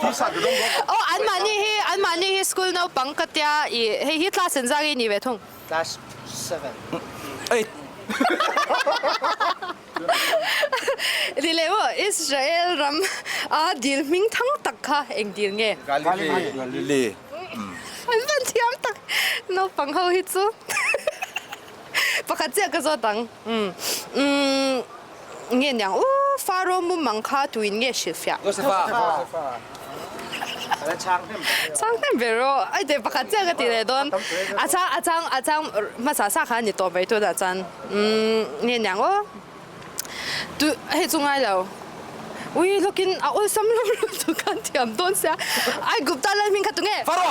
Aw anmahni hi anmahni hi school naupang ka tia i hei hi class engzah nge ni ve thung? Class 7. 8. Ni leh maw Israel ram a dil hming thang tak kha eng dil nge? Galilee. An van thiam tak naupang ho hi chu pakhat chiah ka zawt ang. Umm nge niang u Faro mumang kha tuin nge hrilhfiah? Josefa. Chhang hnem ber rawh ai teh pakhat chiah ka ti leh dawn a chhang a chhang a chhang hmasa sa kha a ni tawh mai tunah chuan umm nge niang aw tu hei chu ngai lo ui lawkin a awlsam lo lo chu khan thiam dawn sia ai Gupta lal hming kha tunge? Faro.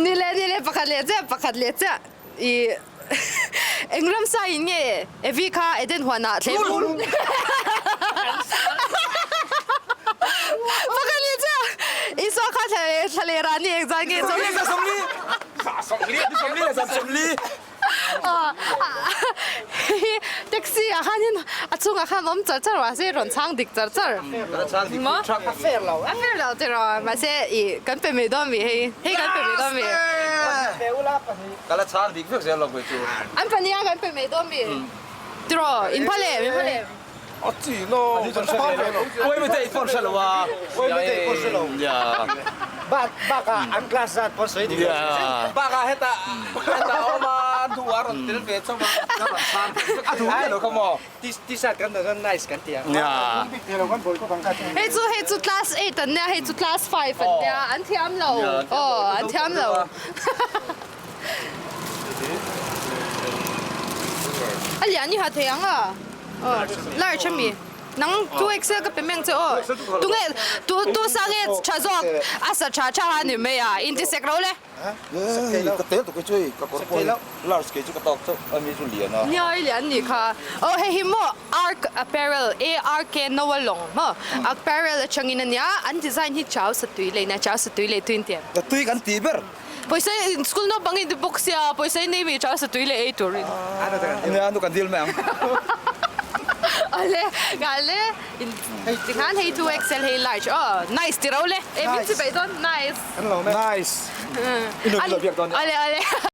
Ni leh ni leh pakhat leh chiah pakhat leh chiah i eng ramsa in nge Evi kha Eden huanah thleh Pakhat leh chiah Isua kha thla leh rah ni engzah nge 40 40 Taxi ah khanin a chungah khan awm char char mahse rawn chhang dik char char. Maw? A fair lo. A fair lo tiraw mahse i kan pe mai dawn mi hei. Hei kan pe mai dawn mi. Ka la chhang dik vek zel lo kei chu. An pahnih a kan pe mai dawn mi. Tiraw in phal em in phal em. A chi lo. Uai mai te i phone hre lo a. Uai mai te i phone hre lo. Bak bakah an class zat pawn sawi dik lo. Bakah heta heta awm a duh a rawn tel ve chauh a ka rawn chhang a duh miah lo kha maw. T-shirt kan dawn chuan nice kan ti a. Hei chu hei chu class 8 an nia hei chu class 5 an nia an thiam lo aw an thiam lo. A lian i ha thei ang a. Large ami. Nang tu excel ka pe meng che aw. Tunge tu tu sa nge tha zawk a sa tha tha ha ni mai a inti sek ro le. Ka tel tuk chu hei ka kawr pawh hi large kei chu ka tawk chauh ami chu lian a. Nia i lian nih kha. Aw hei hi maw Ark Apparel A R K Noah Long maw Apparel atangin ania an design hi chau sa tui lei nia chau sa tui lei tuin tiang. Ka tui kan tih ber. Pawisa school naupang in ti bawk sia pawisa in nei mi tha sa tui leh ei turin. Nia anu kan dil mai ang. Awle ngale in tikhan hei 2XL hei large aw nice ti ro le e min chi bai dawn nice. Nice. Inu min lo biak dawn. Awle awle.